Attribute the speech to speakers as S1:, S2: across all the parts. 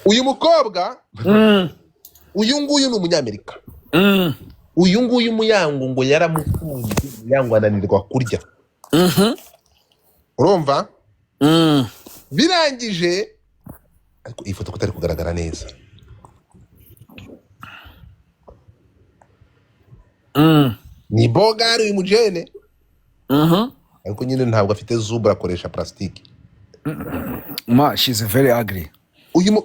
S1: Uyu mukobwa, uyu nguyu ni Umunyamerika. Uyu nguyu Muyango ngo yaramukunze, Muyango ananirwa kurya. Urumva? Birangije, ariko iyi foto ko itari kugaragara neza? Ni bogari uyu mujene. Ariko nyine ntabwo afite zubura, akoresha plastique.
S2: Ma, she's very ugly.
S1: Uyu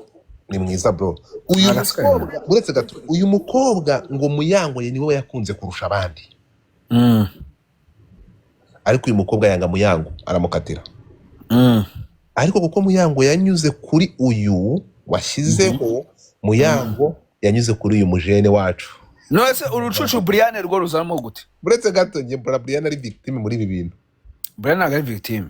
S1: ni mwiza, bro, uyu
S2: Araswera.
S1: mukobwa. Uretse gato, uyu mukobwa ngo Muyango ye niwe yakunze kurusha abandi. Ariko uyu mukobwa yanga Muyango, aramukatira. Ariko kuko Muyango yanyuze kuri uyu washyizeho, Muyango yanyuze kuri uyu mujene wacu.
S2: None se urucucu Brian rwo ruzamo gute?
S1: Uretse gato, njye mbona Brian ari victime muri ibi bintu.
S2: Brian ntabwo ari victime.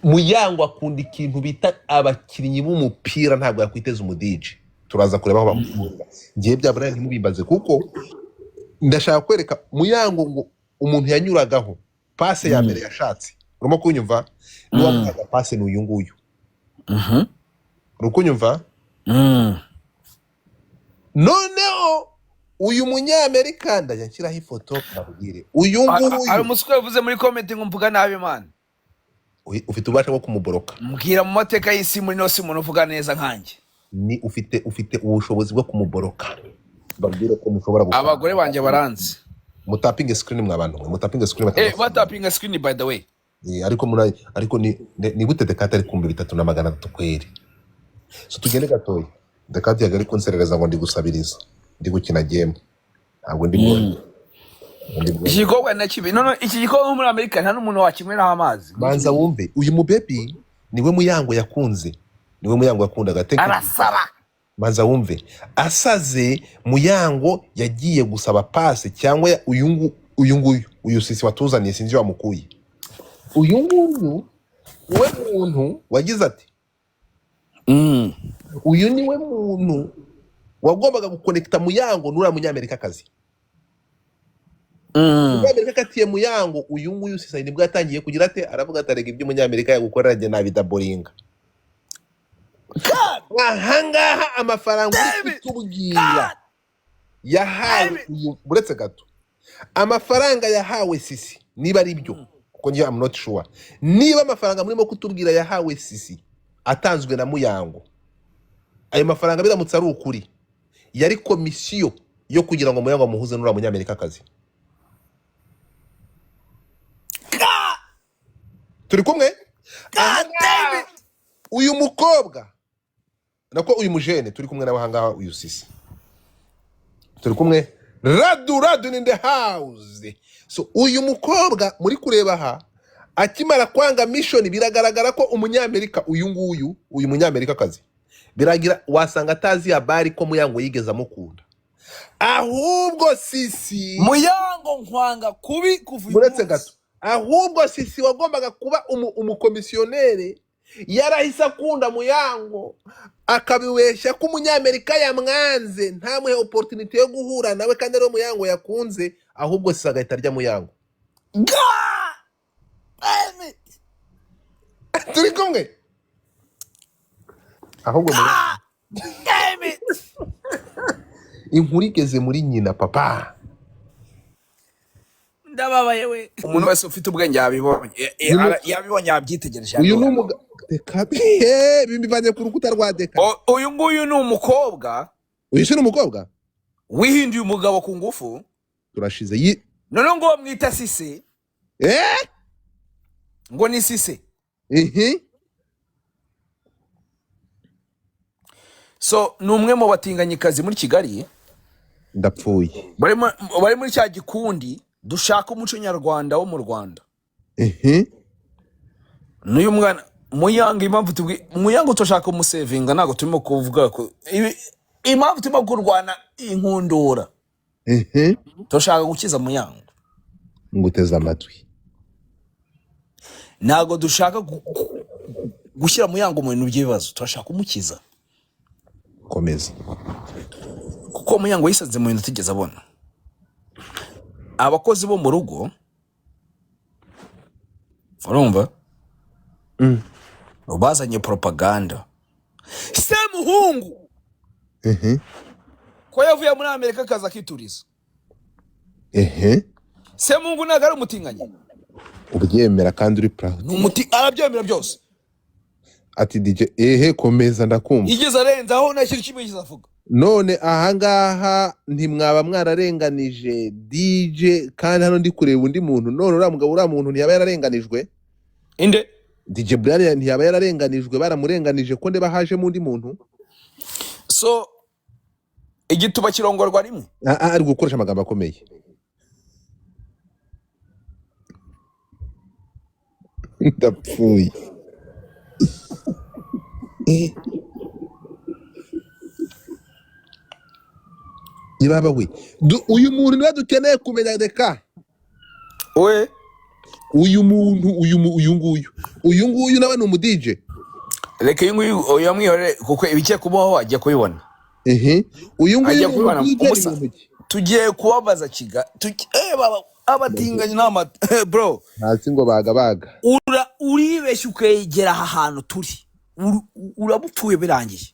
S1: Muyango akunda ikintu bita abakinnyi b'umupira, ntabwo yakwiteza umudije. Turaza kureba aho bamukunda. Ngiye bya Brian ntimubimbaze, kuko ndashaka kwereka Muyango ngo umuntu yanyuragaho passe ya mbere yashatse, urimo kunyumva? N'uwamuhaga passe ni uyu nguyu. Uri kunyumva? Noneho uyu Munyamerika, ndajya nshyiraho ifoto mbabwire uyu
S2: Hari
S1: nguyu.
S2: umusore yavuze muri comment ngo mvuga nabi, man.
S1: Ufite ububasha bwo kumuboroka.
S2: Mbwira mu mateka y'isi, muri no si umuntu uvuga neza nkanjye.
S1: Ni ufite ubushobozi bwo kumuboroka, mbabwire ko mushobora gukora.
S2: Abagore banjye baranzi.
S1: Mutapinge screen, mwa bantu mwe, mutapinge screen.
S2: Batapinga screen, by the way.
S1: Ariko muri, ariko ni gute Dekate ari kumva 3,300 kweri? So tugende gatoya. Dekate yaga ari kunserereza ngo ndi gusabiriza, ndi gukina game. Ntabwo ndi bwongere, ndi
S2: Iki
S1: bwongere.
S2: gikorwa na kibi. None iki gikorwa muri Amerika nta n'umuntu wakinyweraho amazi.
S1: Banza wumve, uyu mubebi niwe Muyango yakunze, niwe Muyango yakundaga. Thank you.
S2: Arasaba.
S1: Banza wumve, asaze Muyango yagiye gusaba passe cyangwa uyu nguyu, uyu sisi watuzaniye, sinzi iyo wamukuye. Uyu nguyu niwe muntu wagize ati uyu niwe muntu wagombaga gukonekita Muyango n'uriya Munyamerikakazi. Umunyamerika akatiye Muyango, uyu nguyu sisa nibwo yatangiye kugira ate, aravuga ati: "Arega ibyo Umunyamerika yagukorera njye nabidaboringa." Ahangaha amafaranga uri
S2: David!
S1: kutubwira yahawe
S2: David!
S1: uyu, uretse gato, amafaranga yahawe Sisi, niba ari byo, kuko njye am not sure niba amafaranga murimo kutubwira yahawe Sisi atanzwe na Muyango, ayo mafaranga biramutse ari ukuri, yari komisiyo yo kugira ngo Muyango amuhuze n'uriya Munyamerikakazi. Turi kumwe?
S2: God
S1: Ahangaha
S2: damn it!
S1: uyu mukobwa, nako uyu mujene turi kumwe nawe ahangaha, uyu Sisi turi kumwe, radu radu in the house. So uyu mukobwa muri kureba aha, akimara kwanga mission, biragaragara ko Umunyamerika uyu nguyu, uyu Munyamerikakazi, biragira wasanga atazi habari ko Muyango yigeze amukunda. Ahubwo Sisi
S2: Muyango nkwanga kubi kuva uyu
S1: uretse
S2: munsi.
S1: gato, ahubwo Sisi wagombaga kuba umukomisiyoneri yarahise akunda Muyango, akabibeshya ko Umunyamerika yamwanze, ntamuhe opportunity yo guhura nawe, kandi ariwe Muyango yakunze. Ahubwo Sisi agahita arya Muyango.
S2: God damn it!
S1: Turi kumwe? Ahubwo Muyango
S2: God damn it!
S1: Inkuru igeze muri nyina papa.
S2: Ndababaye we. Umuntu wese ufite ubwenge yabibonye.
S1: Uyu
S2: Yabibonye, yabyitegereje,
S1: uyu ni
S2: yabibonye.
S1: umugabo Deka bivanye ku rukuta rwa Deka.
S2: Uyu nguyu ni umukobwa.
S1: Uyu si ni umukobwa
S2: wihinduye umugabo ku ngufu.
S1: Turashize
S2: Noneho ngo bamwita Sise.
S1: Eh.
S2: Ngo ni Sise. So ni umwe mu batinganyikazi muri Kigali.
S1: Ndapfuye.
S2: Bari muri cya gikundi dushaka umuco nyarwanda wo mu Rwanda. N'uyu mwana Muyango, impamvu tubwi Muyango turashaka kumusevinga, ntabwo turimo kuvuga ko impamvu turimo kurwana inkundura, turashaka gukiza Muyango.
S1: Nguteze amatwi.
S2: Ntabwo dushaka gushyira Muyango mu bintu by'ibibazo, turashaka kumukiza.
S1: Komeza.
S2: Kuko Muyango yisanze mu bintu atigeze abona. Abakozi bo mu rugo, urumva, bazanye propaganda. Semuhungu ko yavuye muri Amerika akaza akituriza. Semuhungu ntabwo ari umutinganyi.
S1: Ubyemera kandi uri proud.
S2: Ni umuti, arabyemera byose.
S1: Ati DJ, ehe, komeza ndakumva.
S2: Yigeze arenzaho? Nta kintu kimwe yigeze avuga.
S1: None ahangaha ntimwaba mwararenganije DJ? Kandi hano ndi kureba undi muntu. None uriya mugabo, uriya muntu ntiyaba yararenganijwe?
S2: Inde?
S1: DJ Brian ntiyaba yararenganijwe, baramurenganije ko ndeba hajemo undi muntu?
S2: So igituba kirongorwa rimwe.
S1: Ah, ah, ari gukoresha amagambo akomeye. Ndapfuye. Nibaba we, uyu muntu niwe dukeneye kumenya, reka.
S2: We.
S1: Uyu muntu, uyu nguyu nawe ni umu DJ.
S2: Reka uyu nguyu uyamwihorere, kuko ibigiye kubaho agiye kubibona.
S1: Ehe, uyu nguyu
S2: Agiye
S1: ni
S2: kubibona.
S1: umu DJ, ni
S2: Umusa
S1: muntu ki?
S2: Tugiye kubabaza kiga baba abatinganyi n'ama bro.
S1: Hasi ngo bagabaga.
S2: Ura uribeshya ukegera aha hantu turi, urabupfuye birangiye.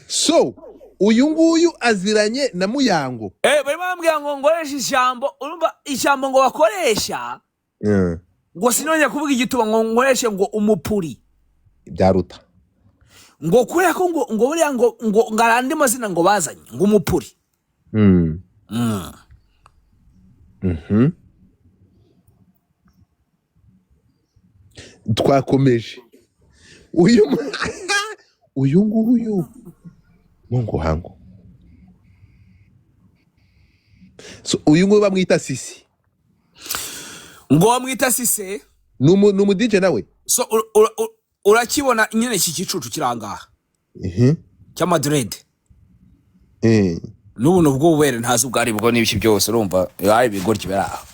S1: So uyu nguyu aziranye na Muyango.
S2: Barimo bambwira ngo ngoreshe ijambo, urumva ijambo ngo bakoresha, ngo sinongera kuvuga igituba, ngo nkoreshe ngo umupuri.
S1: Byaruta.
S2: Ngo kubera ko ngo buriya ngo hari andi mazina ngo bazanye, ngo umupuri.
S1: Twakomeje. Uyu nguyu Mungu wangu. So uyu nguyu bamwita Sisi.
S2: Ngo bamwita Sise.
S1: Ni umu DJ nawe.
S2: So urakibona nyine iki gicucu kiri ahangaha cy'amadurede, n'ubuntu bw'ububere ntazi ubwo ari bwo n'ibiki byose, urumva ari ibigoryi biri aho.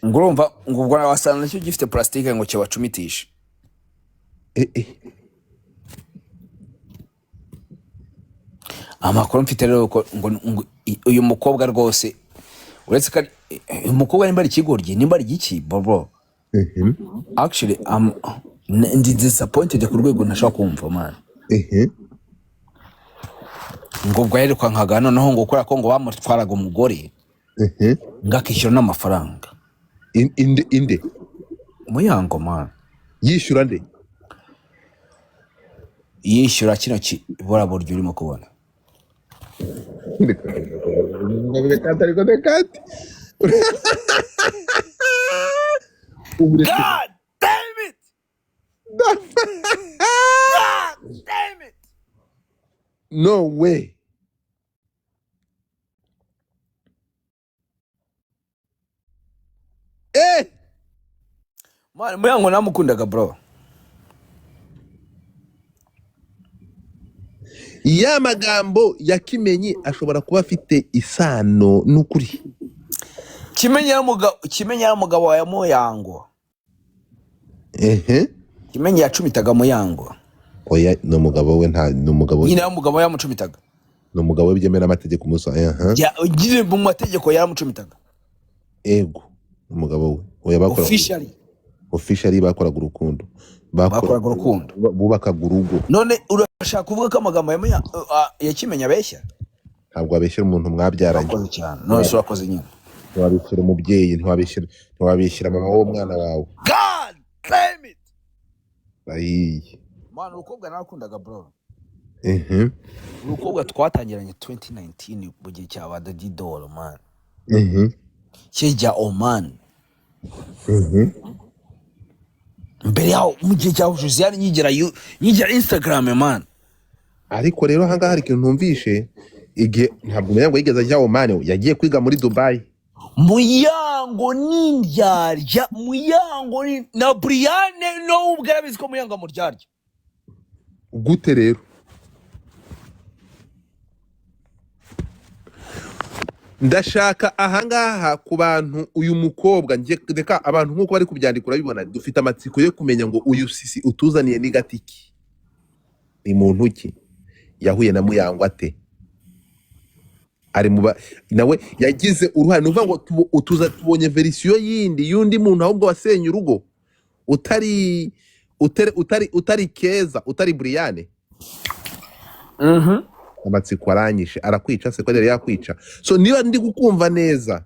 S2: Ngo urumva ngo ubwo wasanga nacyo gifite plastique ngo kibacumitishe. Amakuru mfite rero ko ngo uyu mukobwa rwose, uretse ko uyu mukobwa nimba ari ikigoryi, nimba ari igiki, bobo. Actually ndi disappointed ku rwego ntashobora kumva, man. Ngo ubwo yirukankaga noneho ngo kubera ko ngo bamutwaraga umugore, ngo akishyura n'amafaranga.
S1: Inde, inde?
S2: Muyango, man.
S1: Yishyura nde?
S2: Yishyura kino kiburaburyo urimo kubona.
S1: Ariko reka.
S2: God damn it! God damn it!
S1: No way.
S2: Man, Muyango namukundaga, bro.
S1: Ya magambo ya Kimenyi ashobora kuba afite isano n'ukuri.
S2: Kimenyi yari umugabo wa Muyango. Kimenyi yacumitaga Muyango.
S1: Oya, ni umugabo we, nta ni umugabo we.
S2: Nyine yari umugabo we, yamucumitaga.
S1: Ni umugabo we byemewe n'amategeko umunsi wa
S2: Nyine mu mategeko yaramucumitaga.
S1: Ego, ni umugabo we. Oya, bakoraga
S2: Officially.
S1: Officially bakoraga urukundo.
S2: Bakoraga urukundo.
S1: Bubakaga urugo.
S2: None urashaka kuvuga ko amagambo ya Kimenyi abeshya?
S1: Ntabwo wabeshyira umuntu mwabyaranye.
S2: Urakoze cyane. None se urakoze nyine.
S1: Ntiwabeshyira umubyeyi, ntiwabeshyira mama w'umwana wawe.
S2: God damn it!
S1: Ayiye.
S2: Man, urukobwa narakundaga, bro. Urukobwa twatangiranye 2019 mu gihe cya ba Daddy Doro, man. Kijya Oman. Mbere yaho mu gihe cya Josiane nyigira Instagram, man.
S1: Ariko rero ahangaha hari ikintu ntumvishe. Igihe ntabwo umenya ngo yigeze ajya Oman, yagiye kwiga muri Dubai.
S2: Muyango ni indyarya. Muyango ni na Briane no ubwo arabizi ko Muyango amuryarya.
S1: Gute rero? Ndashaka ahangaha ku bantu, uyu mukobwa nge reka abantu nk'uko bari kubyandika urabibona, dufite amatsiko yo kumenya ngo uyu Sisi utuzaniye ni gatiki, ni muntu ki, yahuye na Muyango ate? Ari mu nawe yagize uruhare. Ni ukuvuga ngo tuza tubonye version yindi y'undi muntu ahubwo wasenye urugo, utari Keza, utari Briane. Amatsiko aranyishe. Arakwica se ko yari yakwica? So niba ndi kukumva neza,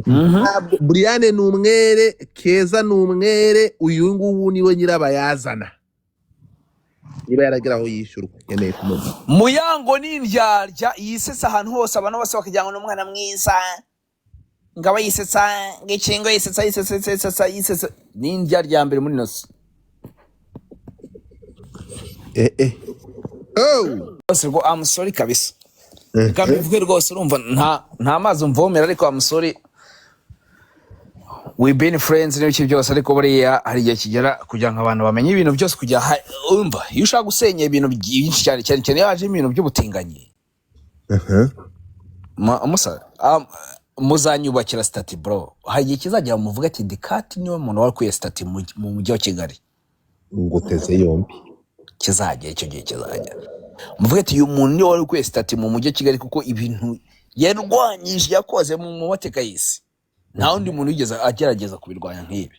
S1: ntabwo Briane ni umwere, Keza ni umwere, uyu nguyu niwe nyirabayazana. Niba yaragera aho yishyurwa, nkeneye kumenya.
S2: Muyango ni indyarya yisetsa ahantu hose, abantu bose bakagira ngo ni umwana mwiza, ngo aba yisetsa, ngo ikingo yisetsa, yisetsa, yisetsa, yisetsa. Ni indyarya ya mbere muri ino si.
S1: Eh eh, oh.
S2: Rwose rwo, I'm sorry kabisa, reka mbivuge rwose. Urumva nta mazi umvomera, ariko I'm sorry, we been friends n'ibiki byose, ariko buriya hari igihe kigera kugira ngo abantu bamenye ibintu byose. Kugira urumva iyo ushaka gusenya ibintu byinshi cyane cyane cyane iyo hajemo ibintu by'ubutinganyi. Musa, muzanyubakira statue, bro. Hari igihe kizagera muvuga ati Dikati niwe muntu wari ukwiye statue mu mujyi wa Kigali.
S1: Nguteze yombi.
S2: Kizagera, icyo gihe kizagera muvuge ati uyu muntu niwe wari ukwiye statue mu mujyi wa Kigali, kuko ibintu yarwanyije, yakoze mu mateka y'isi, nta wundi muntu wigeze agerageza kubirwanya nk'ibi.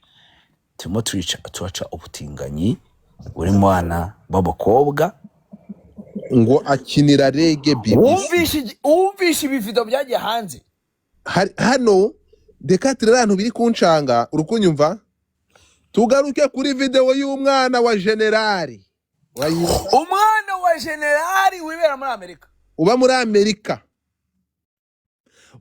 S2: Turimo turica, turaca ubutinganyi buri mu bana b'abakobwa.
S1: Ngo akinira rege BBC.
S2: Wumvishe ibi video byagiye hanze?
S1: Hano Dekatire, ahantu biri kuncanga, uri kunyumva? Tugaruke kuri video y'umwana wa generali.
S2: Umwana wa generali wibera muri Amerika.
S1: Uba muri Amerika,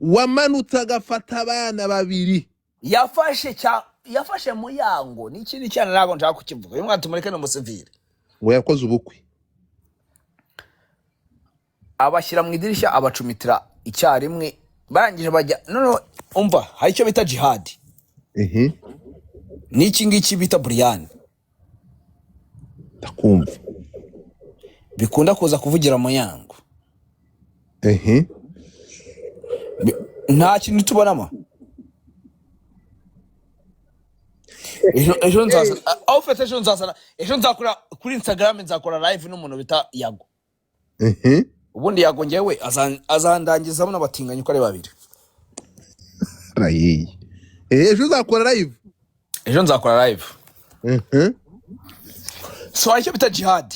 S1: wamanutse agafata abana babiri.
S2: Yafashe Muyango n'ikindi cyana, ntabwo nshaka kukivuga. Uyu mwana tumureke, ni umusivile.
S1: Ngo yakoze ubukwe.
S2: Abashyira mu idirishya, abacumitira icyarimwe, barangije bajya. Noneho umva, hari icyo bita Jihadi n'iki ngiki bita Buriyani.
S1: Ndakumva.
S2: Bikunda kuza kuvugira Muyango. Nta kintu tubonamo. Ejo nzaza aho ufite, ejo nzazana, ejo nzakora kuri Instagram, nzakora live n'umuntu bita Yago. Ubundi Yago ngewe azandangizamo n'abatinganyi uko ari babiri.
S1: Arayiye. Ejo uzakora live?
S2: Ejo nzakora live. So hari icyo bita Jihad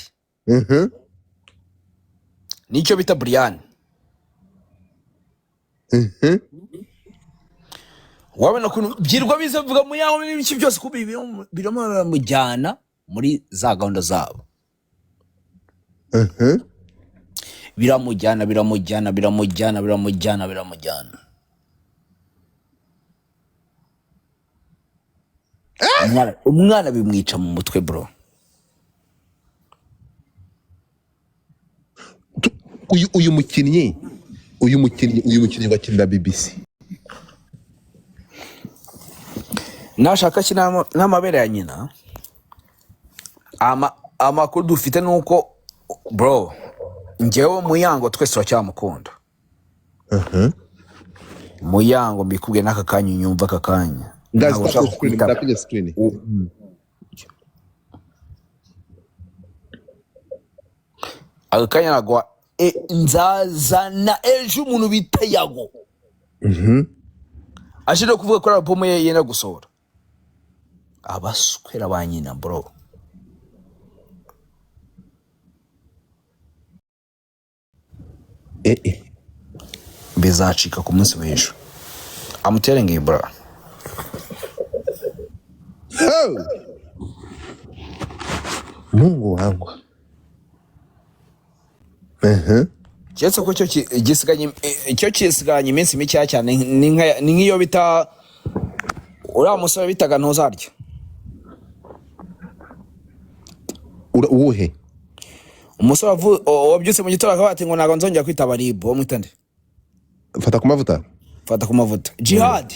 S2: n'icyo bita Brian. Wabona ukuntu byirwa biza bivuga mu yaho n'ibiki byose, kuko birimo biramujyana muri za gahunda zabo. Biramujyana, biramujyana, biramujyana, biramujyana, biramujyana. Umwana bimwica mu mutwe, bro.
S1: Uyu mukinnyi wakinira BBC.
S2: Nashaka akina n'amabere ya nyina. Amakuru dufite ni uko, bro, njyewe Muyango twese turacyamukunda. Muyango, mbikubwiye n'aka kanya, unyumva aka kanya.
S1: Guys,
S2: Ntabwo
S1: tap the
S2: nshaka
S1: screen.
S2: kwita
S1: Tap the screen.
S2: Aka kanya ntabwo nzazana ejo umuntu bita Yago aje no kuvuga kuri album ye yenda gusohora, abaswera ba nyina, bro.
S1: Eh eh.
S2: Bizacika ku munsi w'ejo, I'm telling you, bro.
S1: Oh! Mungu wangu.
S2: Keretse ko cyo gisigaye, cyo gisigaranye iminsi mikeya cyane, ni nk'iyo bita uriya musore bitaga ntuzarya.
S1: Uwuhe?
S2: Umusore wabyutse mu gitondo akavuga ati ngo ntabwo nzongera kwitaba RIB, uwo mwita nde?
S1: Fata ku mavuta.
S2: Fata ku mavuta, Jihad,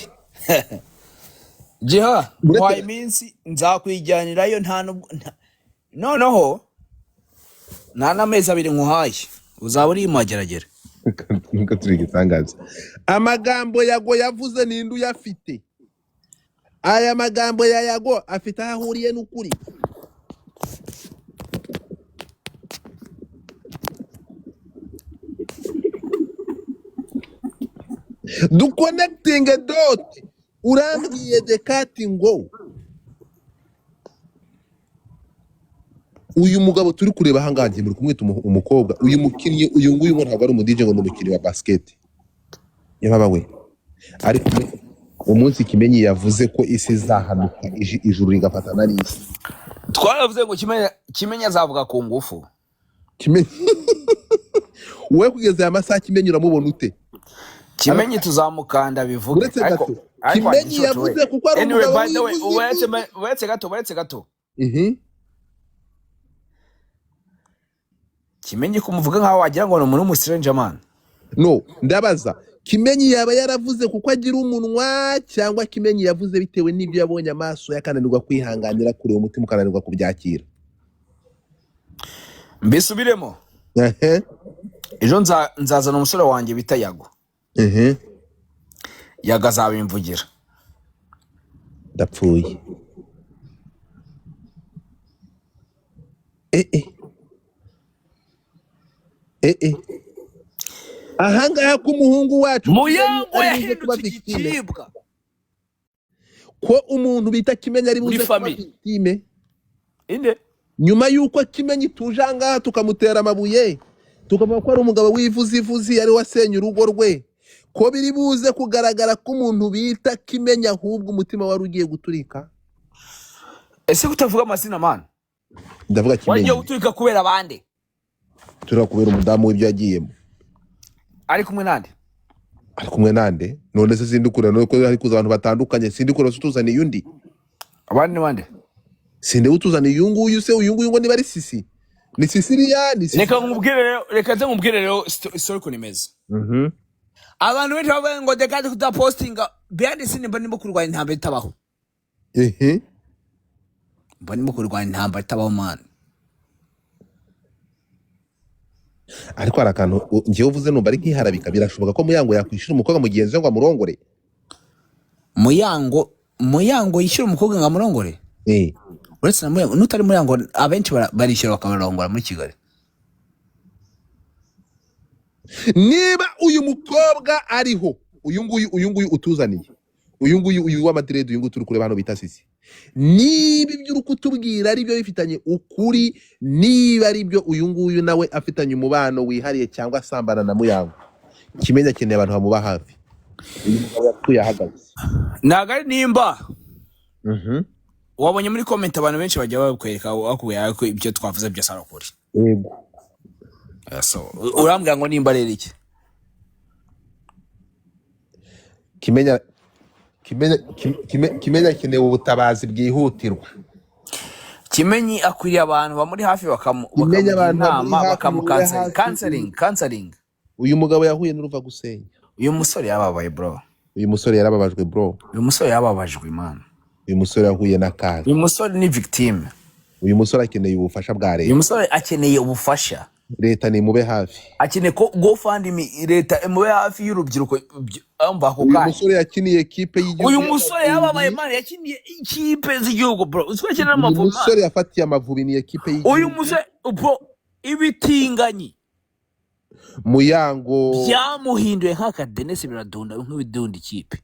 S2: Jiha.
S1: Uretse
S2: Muhaye iminsi, nzakwijyanirayo. Nta nubwo noneho nta n'amezi 2 nkuhaye, uzaba uri Mageragere.
S1: Nkuko turi igitangaza, amagambo Yago yavuze, ninde uyafite? Aya magambo ya Yago afite aho ahuriye n'ukuri? Duconnectinge dot. Urambwiye Dekati ngo uyu mugabo turi kureba ahangaha, ngiye muri kumwita umukobwa, uyu mukinnyi, uyu nguyu ngo ntabwo ari umu DJ, ngo ni umukinnyi wa basket. Yababa we, ariko umunsi Kimenyi yavuze ko isi izahanuka, ijuru rigafatana n'isi.
S2: Twaravuze ngo Kimenyi azavuga ku ngufu.
S1: Kimenyi, wowe kugeza aya masaha Kimenyi uramubona ute?
S2: Kimenyi tuzamukanda bivuge.
S1: Uretse
S2: Ariko
S1: gato,
S2: ariko
S1: Kimenyi
S2: wagicoco we.
S1: yavuze kuko ari
S2: Anyway,
S1: umugabo
S2: by the way,
S1: wivuze.
S2: uretse gato. Kimenyi kumuvuga nkaho wagira ngo ni umuntu w'umustranger, man.
S1: No, ndabaza, Kimenyi yaba yaravuze kuko agira umunwa, cyangwa Kimenyi yavuze bitewe n'ibyo yabonye amaso yakananirwa kwihanganira kureba, umutima ukananirwa kubyakira?
S2: Mbisubiremo. Ejo nzazana umusore wanjye bita Yago. Yago azabimvugira.
S1: Ndapfuye. Eh eh eh eh, ahangaha ko umuhungu wacu Kimenyi
S2: Muyango
S1: ari buze kuba
S2: yahindutse
S1: victime,
S2: igicibwa
S1: ko umuntu bita Kimenyi ari
S2: muri
S1: buze kuba
S2: family.
S1: victime
S2: Inde?
S1: Nyuma y'uko Kimenyi tuje ahangaha tukamutera amabuye, tukavuga ko ari umugabo w'ivuzivuzi, ari wasenye urugo rwe, ko biri buze kugaragara ko umuntu bita Kimenyi ahubwo umutima wari ugiye guturika.
S2: Ese kutavuga amazina, man?
S1: Ndavuga
S2: Wagiye
S1: Kimenyi.
S2: guturika kubera abandi?
S1: Tureba kubera umudamu w'ibyo yagiyemo.
S2: Ari kumwe nande?
S1: Ari kumwe nande? None se sindi kureba nuko hari kuza abantu batandukanye, sindi kureba se utuzaniye undi?
S2: Abandi ni bande?
S1: Sindi utuzaniye uyu nguyu se, uyu nguyu ngo niba ari Sisi, ni Sisiriya, ni Sisi.
S2: Reka nkubwire rero, reka nze nkubwire rero story ukuntu imeze. Abantu benshi bavuga ngo Dekati kudapostinga behind the scene, mba ndimo kurwanya intambara itabaho. Mba ndimo kurwanya intambara itabaho, man.
S1: Ariko hari akantu njyewe uvuze numva ari nk'iharabika. Birashoboka ko Muyango yakwishyura umukobwa mugenzi we ngo amurongore?
S2: Muyango yishyura umukobwa ngo amurongore?
S1: Eh.
S2: Uretse na Muyango, n'utari Muyango, abenshi barishyura bakabarongora muri Kigali.
S1: Niba uyu mukobwa ariho, uyu nguyu utuzaniye, uyu nguyu, uyu w'amadirede, uyu nguyu turi kureba hano bita Sisi, niba ibyo uri kutubwira ari byo bifitanye ukuri, niba ari byo, uyu nguyu nawe afitanye umubano wihariye cyangwa asambana na Muyango, Kimenyi akeneye abantu bamuba hafi. Uyu mugabo yapfuye ahagaze.
S2: Ntabwo ari nimba wabonye muri comment abantu benshi bajya bakwereka, bakubwira ko ibyo twavuze byose ari ukuri.
S1: Yego.
S2: So urambwira ngo nimba rero iki?
S1: Kimenyi akeneye ubutabazi bwihutirwa.
S2: Kimenyi akwiriye abantu bamuri hafi
S1: Kimenyi
S2: bakamugira
S1: abantu bamuri
S2: inama,
S1: hafi, mube
S2: bakamukanseringa,
S1: hafi.
S2: Counseling.
S1: Uyu mugabo yahuye n'uruva gusenya.
S2: Uyu musore yababaye, bro.
S1: Uyu musore yarababajwe, bro.
S2: Uyu musore yababajwe, man.
S1: Uyu musore yahuye n'akaga.
S2: Uyu musore ni victime.
S1: Uyu musore akeneye ubufasha bwa
S2: Uyu
S1: leta.
S2: musore akeneye ubufasha.
S1: Leta nimube hafi.
S2: Akeneye ko GoFundMe, leta imube hafi y'urubyiruko umva ako
S1: Uyu
S2: kanya.
S1: musore yakiniye ekipe y'igihugu
S2: Uyu musore yababaye,
S1: y'Amavubi.
S2: man, yakiniye ikipe z'igihugu, bro. Uzi ko yakinira
S1: Uyu
S2: Amavubi, man?
S1: musore yafatiye Amavubi, ni ekipe
S2: Uyu
S1: y'igihugu.
S2: musore, bro, ibitinganyi
S1: Muyango
S2: byamuhinduye nk'akadenesi, biradunda nk'ibidunda ikipe.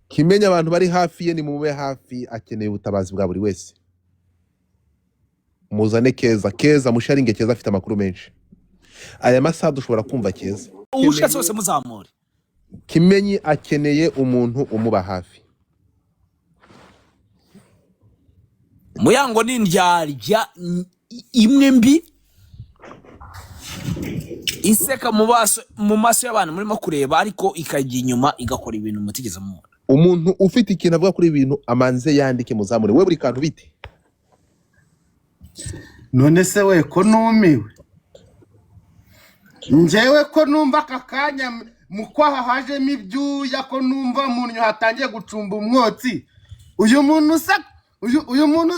S1: Kimenyi abantu bari hafi ye nimube hafi, akeneye ubutabazi bwa buri wese. Muzane Keza, Keza musharinge, Keza afite amakuru menshi. Aya masaha dushobora kumva Keza.
S2: Uwushatse wese muzamure.
S1: Kimenyi akeneye umuntu umuba hafi.
S2: Muyango ni indyarya imwe mbi iseka mu maso y'abantu murimo kureba, ariko ikajya inyuma igakora ibintu mutigeze mubona.
S1: Umuntu ufite ikintu avuga kuri ibi bintu amanze yandike, muzamure. We buri kantu bite?
S3: None se we ko numiwe, njyewe ko numva aka kanya mu kwaha hajemo ibyuya, ko numva mu nnyo hatangiye gucumba umwotsi, uyu muntu se, uyu muntu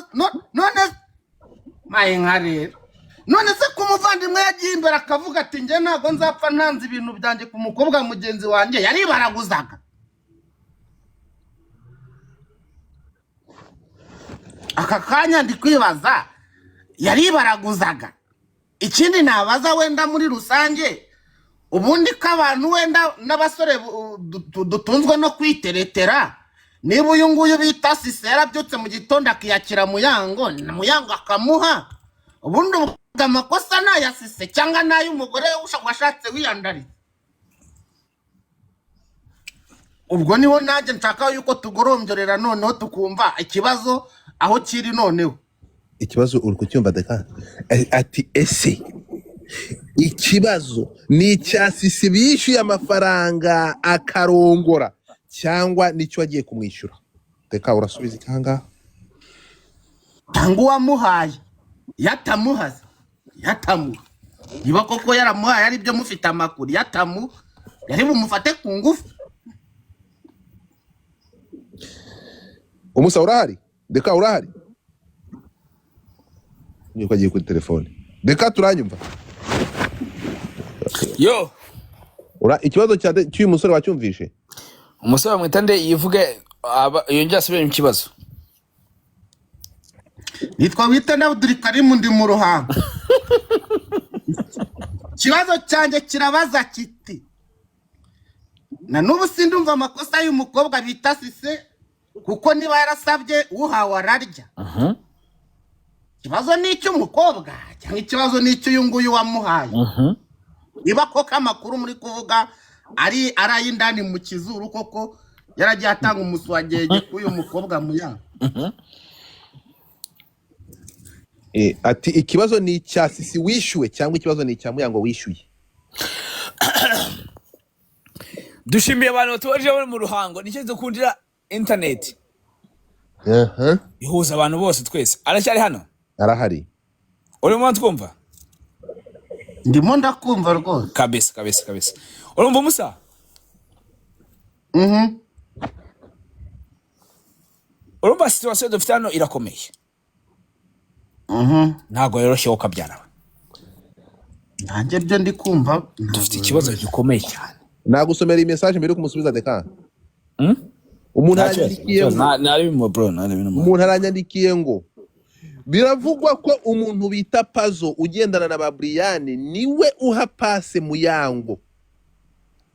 S3: none maye nka rero, none se ko umuvandimwe yagiye imbere akavuga ati njye ntabwo nzapfa ntanze ibintu byanjye ku mukobwa mugenzi wanjye, yaribaraguzaga. Aka kanya ndi kwibaza, yaribaraguzaga. Ikindi nabaza wenda muri rusange, Ubundi ko abantu wenda n'abasore dutunzwe no kwiteretera, niba uyu nguyu bita Sise yarabyutse mu gitondo akiyakira Muyango, Muyango akamuha, ubundi ubwo amakosa ni aya Sise cyangwa ni ay'umugore washatse wiyandaritse? Ubwo niho nanjye nshaka yuko tugoromborera, noneho tukumva ikibazo aho kiri noneho.
S1: Ikibazo uri kucyumva deka? Ati ese ikibazo ni icya Sisi bishyuye amafaranga akarongora, cyangwa nicyo wagiye kumwishyura? Reka urasubiza icyanga.
S3: Cyangwa uwamuhaye yatamuhaze, yatamuha, niba koko yaramuhaye ari byo mufite amakuru, yatamuha yari bumufate ku ngufu.
S1: Umusa urahari? Deka urahari? Niko agiye kuri telefone. Deka turanyumva?
S2: Yo.
S1: Ura ikibazo cya cy'uyu musore wacyumvishe?
S2: Umusore bamwita nde? Yivuge yongere asubire mu kibazo.
S3: Nitwa wite na Abdul ndi mu Ruhango. Ikibazo cyanjye kirabaza kiti: na n'ubu sindumva amakosa y'umukobwa bita Sise, kuko niba yarasabye uhawe ararya. Ikibazo ni icy'umukobwa cyangwa ikibazo ni icy'uyu nguyu wamuhaye? Niba koko amakuru muri kuvuga ari ay'indani mu kizuru, koko yaragiye atanga umuswagege k'uyu mukobwa Muyango.
S1: Ati ikibazo ni icya Sisi wishyuwe cyangwa ikibazo ni icya Muyango wishyuye?
S2: Dushimiye abantu batubaje bari mu Ruhango. Nicyo dukundira interineti, ihuza abantu bose twese. Aracyari hano?
S1: Arahari.
S2: Urimo twumva?
S3: Ndimo ndakumva rwose.
S2: Kabisa kabisa kabisa. Urumva umusa?
S3: Mhm.
S2: Urumva situation dufite hano irakomeye. Ntabwo yoroshye wowe ukabyara.
S3: Nanjye byo ndi kumva.
S2: Dufite ikibazo gikomeye cyane.
S1: Nagusomera iyi message mbere yo kumusubiza deka. Umuntu
S2: Nta kibazo,
S1: aranyandikiye
S2: nta
S1: ngo
S2: kibazo. Nari bimwe bro, nari bimwe.
S1: Umuntu aranyandikiye ngo biravugwa ko umuntu bita Pazo ugendana na ba Brian niwe uha pase Muyango.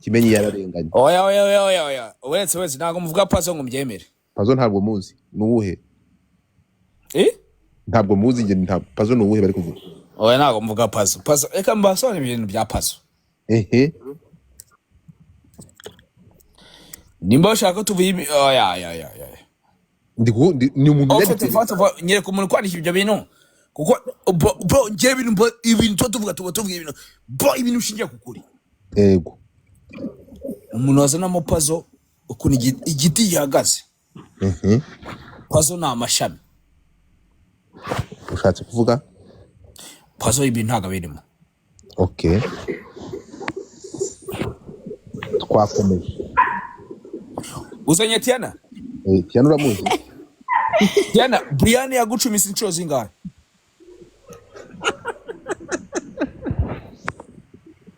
S1: Kimenyi yararenganye.
S2: Oya oya oya oya oya, uretse wese ntabwo muvuga Pazo ngo mbyemere.
S1: Pazo ntabwo muzi, ni uwuhe?
S2: Eh?
S1: Ntabwo muzi njye, ntabwo Pazo ni uwuhe bari kuvuga?
S2: Oya, ntabwo muvuga Pazo. Pazo, reka mbasobanurire ibintu bya Pazo.
S1: Ehe.
S2: Nimba bashaka ko tuvuye oya oya oya oya.
S1: Ni umuntu
S2: Ufite
S1: unyandikiye.
S2: First of all, nyereka umuntu kwandika ibyo bintu, kuko bro njyewe ibintu ibintu tuba tuvuga, tuba tuvuga ibintu bro, ibintu bishingiye ku kuri.
S1: Yego.
S2: Umuntu wazanamo Pazo, ukuntu igiti gihagaze, Pazo ni amashami.
S1: Ushatse kuvuga?
S2: Pazo ibintu ntabwo birimo.
S1: Okay, twakomeje.
S2: Uzanye Tiana?
S1: Eh, Tiana uramuzi?
S2: Tiana, Brian yagucumise inshuro zingahe?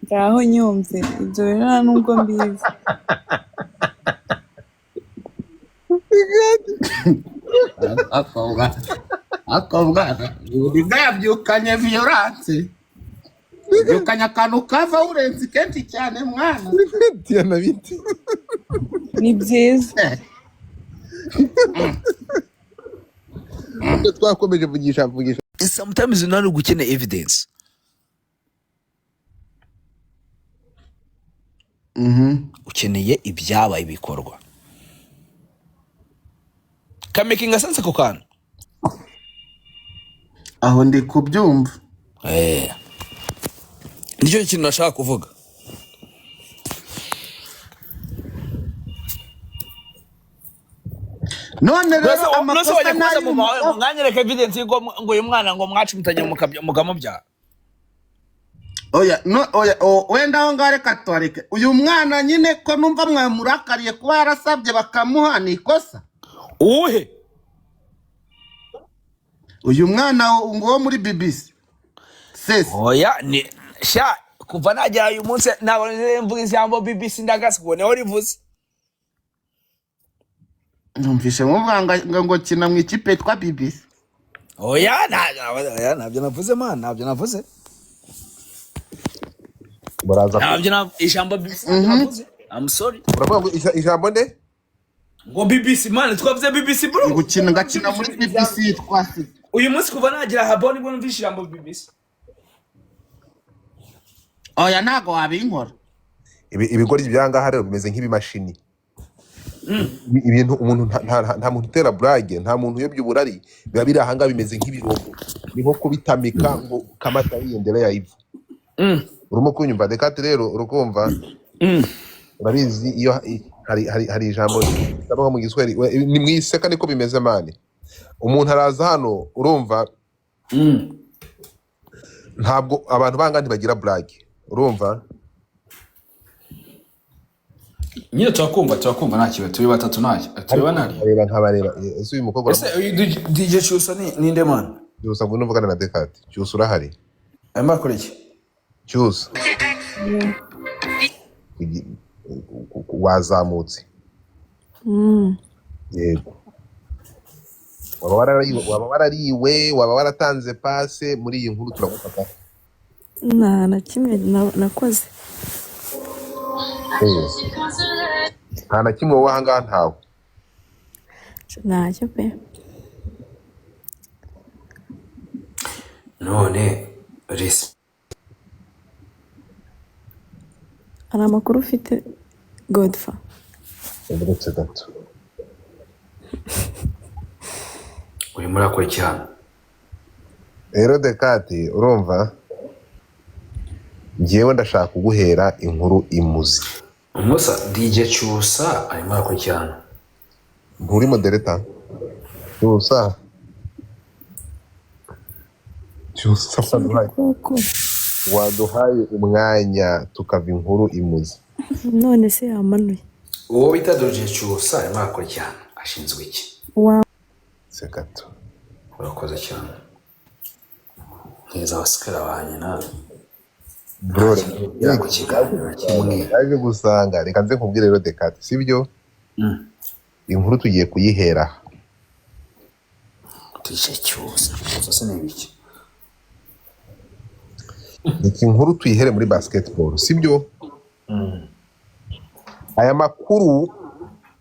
S4: Ngaho nyumve ibyo rero, nta nubwo mbizi.
S3: Akobwa yabyukanye violence, yabyukanye akantu ka violence kenshi cyane mwana.
S1: Tiana biti?
S4: Ni byiza.
S1: Twakomeje, vugisha vugisha.
S2: Sometimes nta nubwo ukeneye evidence. Ukeneye ibyabaye, ibikorwa kamakinga sense ako kantu.
S3: Aho ndi kubyumva.
S2: Eh. Nicyo kintu nashaka kuvuga.
S3: None rero
S2: Nose
S3: amakosa
S2: wajya kubaza mu
S3: n'ay'umukobwa.
S2: Mwanyereka evidence y'uko ngo uyu mwana ngo mwacumitanye mukamubyara.
S3: Oya no oya, wenda aho ngaho reka tuhareke. Uyu mwana nyine ko numva mwamurakariye kuba yarasabye bakamuha, ni ikosa?
S2: Uwuhe?
S3: Uyu mwana ngo wo muri BBC sesi.
S2: Oya, ni sha kuva nagera uyu munsi ntabwo nigeze mvuga ijambo BBC, ndagasi kubona aho rivuze.
S3: Numvise muvuga ngo kina mu ikipe yitwa BBC.
S2: Oya, oya, ntabyo navuze man, ntabyo navuze.
S1: Muraza.
S5: Ntabyo ijambo BBC ntabyo navuze. I'm sorry.
S1: Uravuga ngo ijambo nde?
S5: Ngo BBC, man, twavuze BBC, bro.
S3: Gukina ngakina muri BBC yitwa se?
S5: Uyu munsi kuva nagira habo nibwo numvise ijambo BBC.
S3: Oya, ntago wabinkora.
S1: Ibigoryi byangaha rero bimeze nk'ibimashini. Ibintu umuntu nta muntu utera burage, nta muntu uyobya uburari, biba biri ahangaha bimeze nk'ibirombo, ni nko kubitamika ngo kamata yiyendelea ivu. Urimo kunyumva, Dekati? Rero urukumva, urabizi iyo hari ijambo ribaho mu Giswahili, ni mwiseka, niko bimeze, man. Umuntu araza hano, urumva, ntabwo abantu banga ntibagira burage, urumva?
S2: Nyine turakumva, turakumva, nta kibazo. Turi batatu, ntacyo turi banari.
S1: Nkabareba, nkabareba, ese uyu mukobwa?
S2: Ese uyu DJ Cyusa ni ninde, man?
S1: Cyusa, ngwino uvugane na Dekati. Cyusa, urahari?
S2: Arimo akora iki?
S1: Cyusa.
S4: Yeah.
S1: Wazamutse? Yego. Waba warariwe, waba warariwe, waba waratanze pase muri iyi nkuru, turagufata.
S4: Nta na kimwe nakoze.
S1: Nta na kimwe wowe ahangaha ntawe?
S4: Ntacyo pe.
S2: None resi.
S4: Hari amakuru ufite, Godfa?
S1: Uretse gato.
S2: Urimo urakora iki hano?
S1: Rero Dekati, urumva, njyewe ndashaka kuguhera inkuru imuzi.
S2: Umusa DJ Cyusa arimo arakora iki hano?
S1: Nturi moderator? Cyusa, Cyusa, waduhaye
S4: Koko.
S1: waduhaye umwanya tukava inkuru imuzi.
S4: None se yamanuye?
S2: Uwo bita DJ Cyusa arimo arakora iki hano? Ashinzwe iki?
S4: Wa.
S1: Se gato.
S2: Urakoze cyane neza abasikara banjye nawe.
S1: Bro.
S2: Ntacyo ku kiganiro kimwe.
S1: Yaje gusanga, reka nze nkubwire rero, Dekati, sibyo? Inkuru tugiye kuyihera aha.
S2: DJ Cyusa, Cyusa se ni ibiki?
S1: Reka inkuru tuyihere muri basketball, sibyo? Aya makuru,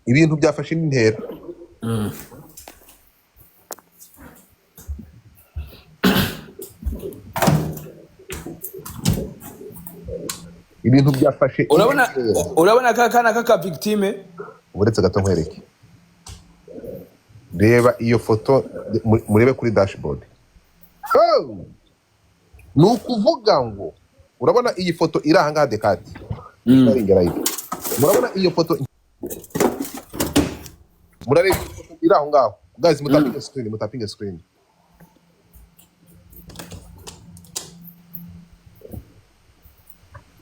S1: ibintu byafashe indi ntera. Ibintu byafashe indi
S2: Urabona?
S1: ntera.
S2: Urabona ka kana k'aka victime?
S1: Uretse gato nkwereke. Reba iyo foto, murebe kuri dashboard. Oh! Ni ukuvuga ngo urabona iyi foto iri ahangaha, Dekati? Sharinga live. Murabona iyo foto? Murareba iyo foto iri aho ngaho? Guys, mutapinge screen, mutapinge screen.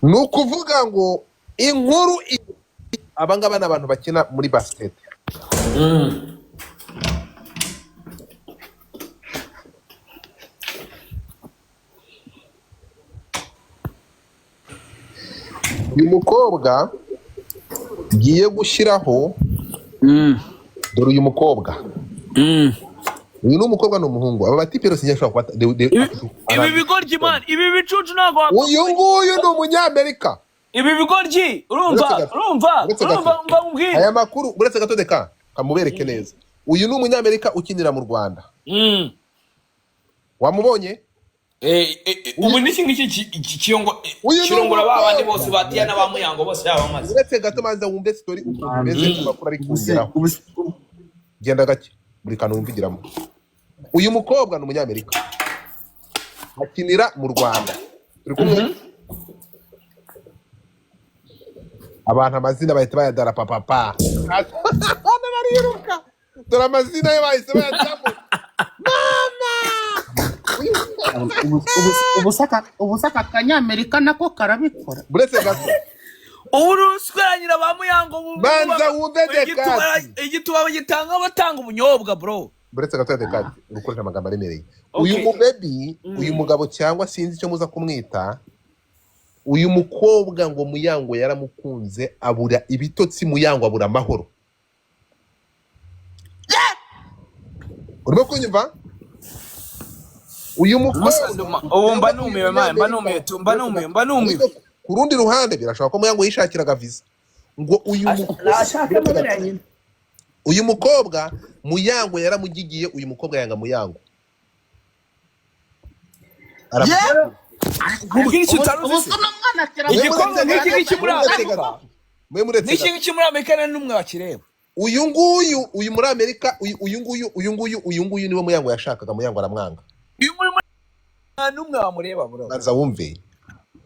S1: Ni ukuvuga ngo inkuru aba ngaba ni abantu bakina muri basket. Uyu mukobwa ngiye gushyiraho, dore uyu mukobwa. Uyu ni umukobwa, ni umuhungu? Aba batipe rero sinjya kuba
S5: Ibi bigoryi, man, ibi bicucu ntabwo wapfa.
S1: Uyu nguyu ni umunyamerika.
S5: Ibi bigoryi, urumva?
S1: Uretse gato.
S5: Urumva?
S1: Uretse gato.
S5: Urumva, mva nkubwire.
S1: Aya makuru, uretse gato, reka kamubereke neza. Uyu ni umunyamerika ukinira mu Rwanda. Wamubonye?
S5: Ubu n'iki ngiki
S1: Uyu ni
S5: kirongora ba bandi
S1: umukobwa.
S5: bose ba Diana, ba Muyango bose yabamaze.
S1: Uretse gato, manza wumve story ukuntu bimeze, amakuru ari kungeraho. Genda gake, buri kantu wumvigiramo. Uyu mukobwa ni umunyamerika, akinira mu Rwanda. Turi kumwe? Abantu amazina bahita bayadara papapa, hano bariruka. Dore amazina ye bahise bayajyamo, mama.
S3: Ubu se aka kanyamerika nako karabikora?
S1: Buretse gato.
S5: Ubu rusweranyira ba Muyango
S1: Banza wumve, Dekati.
S5: Igituba bagitanga, batanga ubunyobwa, bro.
S1: Buretse gato ya Dekati, gukoresha amagambo aremereye.
S5: Okay.
S1: Uyu mubebi, uyu mugabo, cyangwa sinzi icyo muza kumwita, uyu mukobwa ngo Muyango yaramukunze abura ibitotsi, Muyango abura amahoro. Urimo kunyumva? Uyu mukobwa
S5: Ubu mba numiwe, man, mba numiwe tu, mba numiwe, mba numiwe.
S1: Ku rundi ruhande birashoboka ko Muyango yishakiraga visa, ngo uyu
S2: Nashaka amabere ya nyina.
S1: Uyu mukobwa Muyango yaramugigiye, uyu mukobwa yanga Muyango.
S2: Nkubwire icyo utaruzi
S3: Ubu
S2: se?
S3: se uno mwana akira
S2: Igikombe nk'iki ngiki muri Amerika,
S1: Mwe muretse
S2: n'iki
S1: gato.
S2: ngiki muri Amerika nta n'umwe wakireba.
S1: Uyu nguyu, uyu muri Amerika, uyu, uyu nguyu, uyu nguyu, uyu nguyu niwe Muyango yashakaga. Muyango aramwanga.
S2: Uyu muri nta n'umwe wamureba, bro.
S1: Banza wumve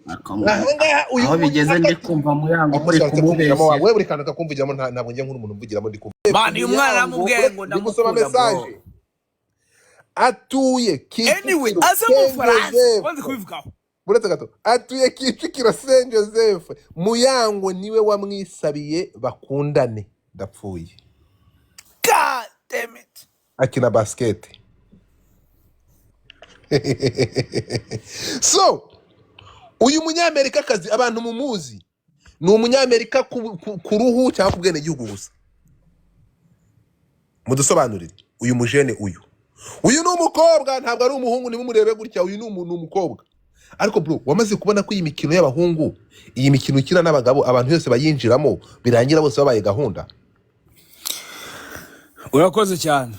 S1: ahangaha uyu
S3: Aho
S1: nguyu
S3: bigeze ndi kumva Muyango muri
S1: Amushatse kumvugiramo
S3: kumubeshya.
S1: we, buri kantu kakumvugiramo, ntabwo njya nkuru umuntu umvugiramo, ndi kumva.
S2: Man, uyu mwana namubwiye ngo
S1: Ndi gusoma
S2: ndamukunda, bro.
S1: message. Atuye
S2: Anyway,
S1: Kicukiro
S2: aze mu
S1: Saint
S2: Bufaransa
S1: Joseph.
S2: wanze kubivugaho.
S1: Buretse gato, atuye Kicukiro Saint Joseph. Muyango niwe wamwisabiye bakundane, ndapfuye.
S2: God damn it.
S1: Akina basket. So uyu munyamerikakazi abantu mumuzi ni umunyamerika ku ruhu cyangwa ku bwenegihugu gusa? Mudusobanurire uyu mujene. Uyu ni umukobwa, ntabwo ari umuhungu, ntimumurebe gutya. Uyu ni umuntu, ni umukobwa. Ariko bro, wamaze kubona ko iyi mikino y'abahungu, iyi mikino ikina n'abagabo, abantu bose bayinjiramo, birangira bose babaye gahunda.
S2: Urakoze cyane.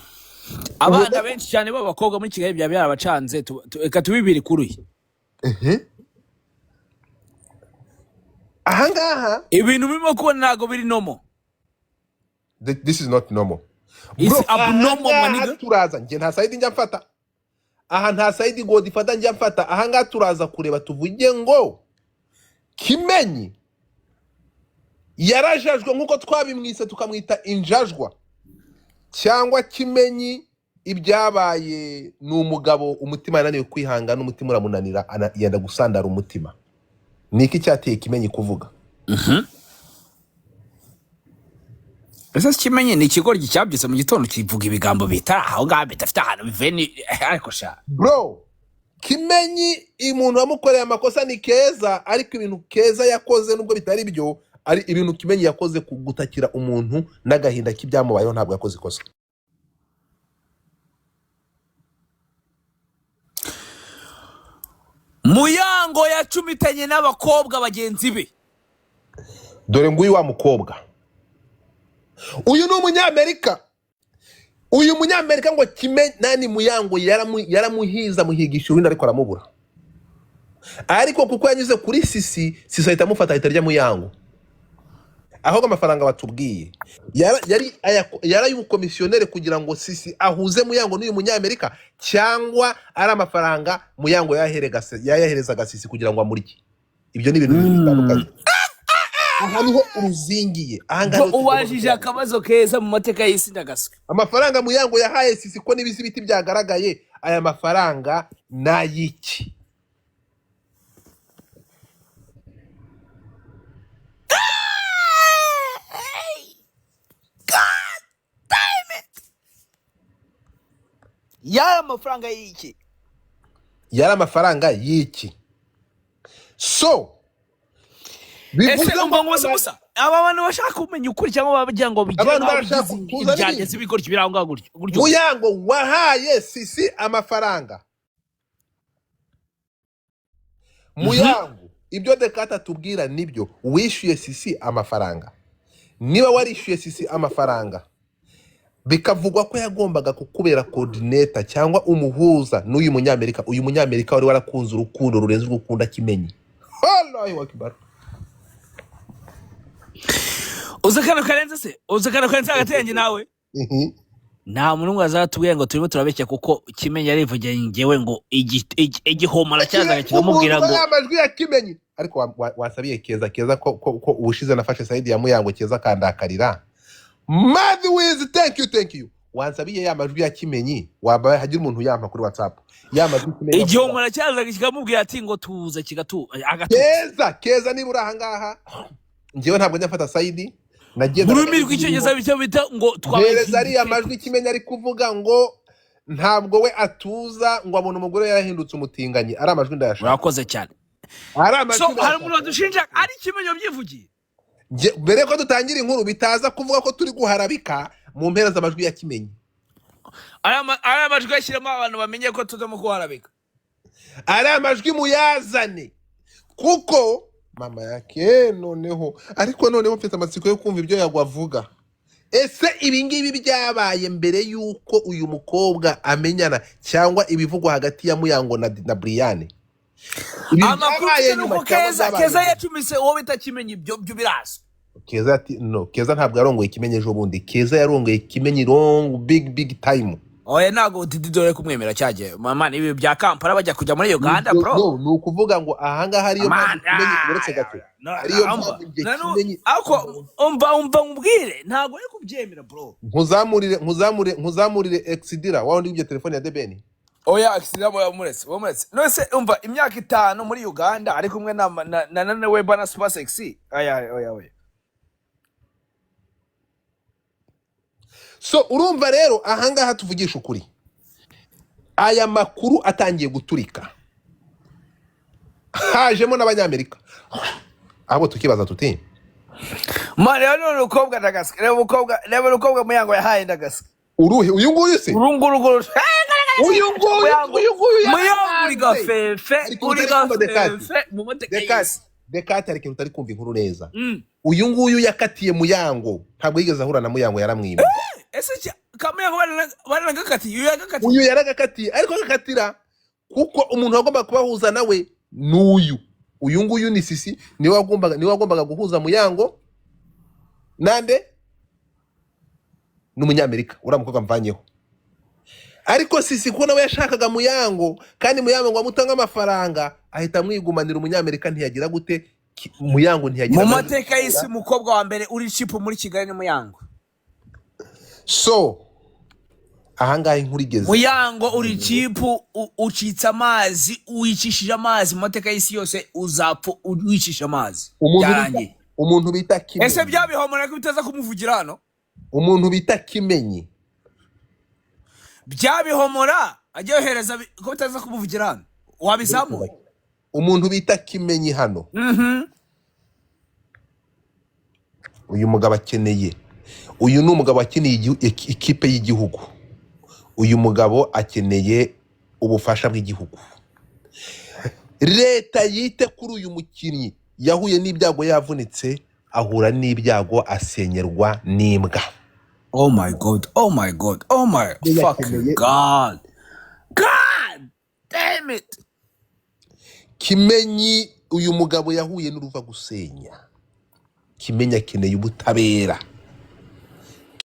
S2: Abana benshi cyane b'abakobwa muri Kigali byaba byarabacanze. Reka tubibire kuri
S1: Ahangaha
S2: ibintu birimo kubona ntabwo biri normal.
S1: This is not normal.
S2: It's
S1: Bro,
S2: abnormal,
S1: ahangaha
S2: my nigga.
S1: turaza, njye nta side njya mfata aha, nta side godifata njya mfata ahangaha. Turaza kureba tuvuge ngo Kimenyi yarajajwe nk'uko twabimwise tukamwita injajwa, cyangwa Kimenyi ibyabaye ni umugabo umutima yananiwe kwihangana, umutima uramunanira, yenda gusandara umutima. Ni iki cyateye Kimenyi kuvuga?
S2: Ese Kimenyi ni ikigoryi cyabyutse mu gitondo kivuga ibigambo bitari aho ngaho, bidafite ahantu bivuye? Ni ariko sha.
S1: Bro, Kimenyi umuntu wamukoreye amakosa ni Keza, ariko ibintu Keza yakoze, nubwo bitari byo, ari ibintu Kimenyi yakoze ku gutakira umuntu n'agahinda k'ibyamubayeho, ntabwo yakoze ikosa.
S2: Muyango yacumitanye n'abakobwa bagenzi be.
S1: Dore nguyu wa mukobwa, uyu ni umunyamerika. Uyu munyamerika ngo Kimenyi nani, Muyango yaramuhiza, amuhigisha urundi, ariko aramubura. Ariko kuko yanyuze kuri Sisi, Sisi ahita amufata, ahita arya Muyango. Ahubwo amafaranga batubwiye yari ay'ubukomisiyoneri kugira ngo Sisi ahuze Muyango n'uyu munyamerika, cyangwa ari amafaranga Muyango yayaherezaga Sisi kugira ngo amurye? Ibyo ni ibintu bibiri bitandukanye. Aha niho uruzingiye, aha ngaha
S2: Bro,
S1: niho tugomba
S2: ubajije
S1: kuganira.
S2: akabazo keza mu mateka y'isi, ndagaswe.
S1: Amafaranga Muyango yahaye Sisi, ko n'ibizibiti byagaragaye, aya mafaranga ni ay'iki?
S2: Yari amafaranga y'iki?
S1: Yari amafaranga y'iki? So
S5: Ese
S1: bivuze
S5: umva
S1: ngo
S5: ngo bose musa aba bantu bashaka kumenya ukuri cyangwa bagira ngo bigire
S1: Abantu
S5: nk'aho
S1: barashaka
S5: bigize
S1: kuzana
S5: ibyageze
S1: ibindi.
S5: ibigoryi biri aho ngaho gutyo gutyo.
S1: Muyango wahaye Sisi amafaranga. Muyango, ibyo Dekata tubwira nibyo? Wishyuye Sisi amafaranga? Niba warishyuye Sisi amafaranga, bikavugwa ko yagombaga kukubera coordinator cyangwa umuhuza n'uyu munyamerika, uyu munyamerika wari warakunze urukundo rurenze urwo ukunda Kimenyi, Allahu Akbar.
S5: Uzi akantu karenze se? Uzi akantu karenze hagati yanjye nawe? Nta muntu umwe azatubwira ngo turimo turabeshya, kuko Kimenyi yarivugiye ngewe ngo igihomora cyazaga kikamubwira
S1: Umuntu
S5: ngo
S1: ya majwi ya Kimenyi, ariko wasabiye Keza, Keza ko ubushize nafashe side ya Muyango, Keza akandakarira. Mad Wiz, thank you, thank you. Wansabiye ya majwi ya Kimenyi, waba hagira umuntu yampa kuri WhatsApp ya majwi Kimenyi avuga.
S5: Igihomora cyazaga kikamubwira ati ngo tuze kigatu agatuza.
S1: Keza, Keza, niba uri ahangaha, njyewe ntabwo njya mfata side,
S5: Mu rurimi rw'Icyongereza bicyo bita ngo twabaye
S1: mpereza ariya majwi Kimenyi ari kuvuga ngo ntabwo we atuza, ngo abona umugore yarahindutse umutinganyi. Ari amajwi ndayashaka.
S2: Urakoze cyane.
S1: Ari amajwi
S5: So hari
S1: ndayashaka.
S5: umuntu wadushinja ari Kimenyi wabyivugiye.
S1: Mbere yuko dutangira inkuru, bitaza kuvuga ko turi guharabika, mu mpera z'amajwi ya Kimenyi.
S5: Ari amajwi yashyiramo abantu bamenye ko tutamo kuharabika.
S1: Ari amajwi muyazane, kuko Mama yake noneho, ariko noneho mfite amatsiko yo kumva ibyo Yago avuga. Ese ibi ngibi byabaye mbere y'uko uyu mukobwa amenyana, cyangwa ibivugwa hagati ya Muyango na Brian? Ibi
S5: Amakuru
S1: byabaye
S5: mfite ni
S1: nyuma
S5: uko
S1: cyangwa
S5: Keza
S1: byabaye
S5: Keza
S1: mbere?
S5: yacumise uwo bita Kimenyi, ibyo byo birazwi.
S1: Keza ati no, Keza ntabwo yarongoye Kimenyi ejo bundi. Keza yarongoye Kimenyi long, big big time.
S5: Oya, ntabwo Didi dore kumwemera cyagiye mama, ibi bya Kampala bajya kujya muri Uganda.
S1: Ibyo-
S5: Bro.
S1: No, ni ukuvuga ngo ahangaha ariyo
S5: Man,
S1: mpamvu Kimenyi, uretse gato, ariyo
S5: umva
S1: mpamvu njye Kimenyi
S5: ariko umva nkubwire, ntabwo ari kubyemera, bro.
S1: Nkuzamurire exidira wa wundi w'ibyo telefone ya Debeni.
S2: Oya, akisida muretse muretse. None se umva, imyaka 5 muri Uganda ari kumwe na Weba na Super Sexy. Oya, oya, oya.
S1: So urumva rero ahangaha tuvugisha ukuri, aya makuru atangiye guturika, hajemo n'Abanyamerika, ahubwo tukibaza tuti
S2: Man, reba none umukobwa ndagaswe, reba umukobwa, reba umukobwa Muyango yahaye ndagaswe.
S1: Uruhe? Uyu nguyu se?
S2: Uru nguru nguru.
S1: Uyu nguyu?
S2: Muyango.
S1: Uyu nguyu
S5: Muyango uri
S1: yarahanze.
S5: gafefe.
S1: Hari ikintu
S5: Uri
S1: utari kumva, Dekati.
S5: gafefe mu mateka
S1: Dekati,
S5: y'isi.
S1: Dekati, hari ikintu utari kumva inkuru neza. Uyu nguyu yakatiye Muyango, ntabwo yigeze ahura na Muyango, yaramwimye.
S5: Ese Kamuyango baranagakatiye? Uyu yagakatiye?
S1: Uyu yaragakatiye, ariko agakatira kuko umuntu wagombaga kubahuza nawe n'uyu, uyu nguyu ni Sisi, niwe wagombaga guhuza Muyango nande n'Umunyamerika uriya mukobwa mvanyeho. Ariko Sisi kuko nawe yashakaga Muyango, kandi Muyango ngo amutange amafaranga, ahita amwigumanira. Umunyamerika ntiyagira gute? Muyango ntiyagira
S5: Mu
S1: amahirwe
S5: mateka y'isi, umukobwa wa mbere uri cheap muri Kigali ni Muyango.
S1: So ahangaha inkuru igeze,
S5: Muyango uri cheap, ucitse amazi, wicishije amazi. Mu mateka y'isi yose uzapfa wicisha amazi.
S1: Umuntu bita
S5: Byarangiye.
S1: Umuntu bita
S5: Ese
S1: Kimenyi,
S5: byabihomora ko bitaza kumuvugira hano?
S1: Umuntu bita Kimenyi,
S5: Byabihomora ajya yohereza ko bitaza kumuvugira hano, wabizamuye?
S1: Umuntu bita Kimenyi hano, uyu mugabo akeneye, uyu ni umugabo akeneye ikipe y'igihugu. Uyu mugabo akeneye ubufasha bw'igihugu. Leta yite kuri uyu mukinnyi yahuye n'ibyago, yavunitse, ahura n'ibyago, asenyerwa n'imbwa.
S2: Oh my God, oh my God, oh my
S1: We
S2: fucking
S1: yakeneye
S2: God, God damn it.
S1: Kimenyi, uyu mugabo yahuye n'uruva gusenya. Kimenyi akeneye ubutabera.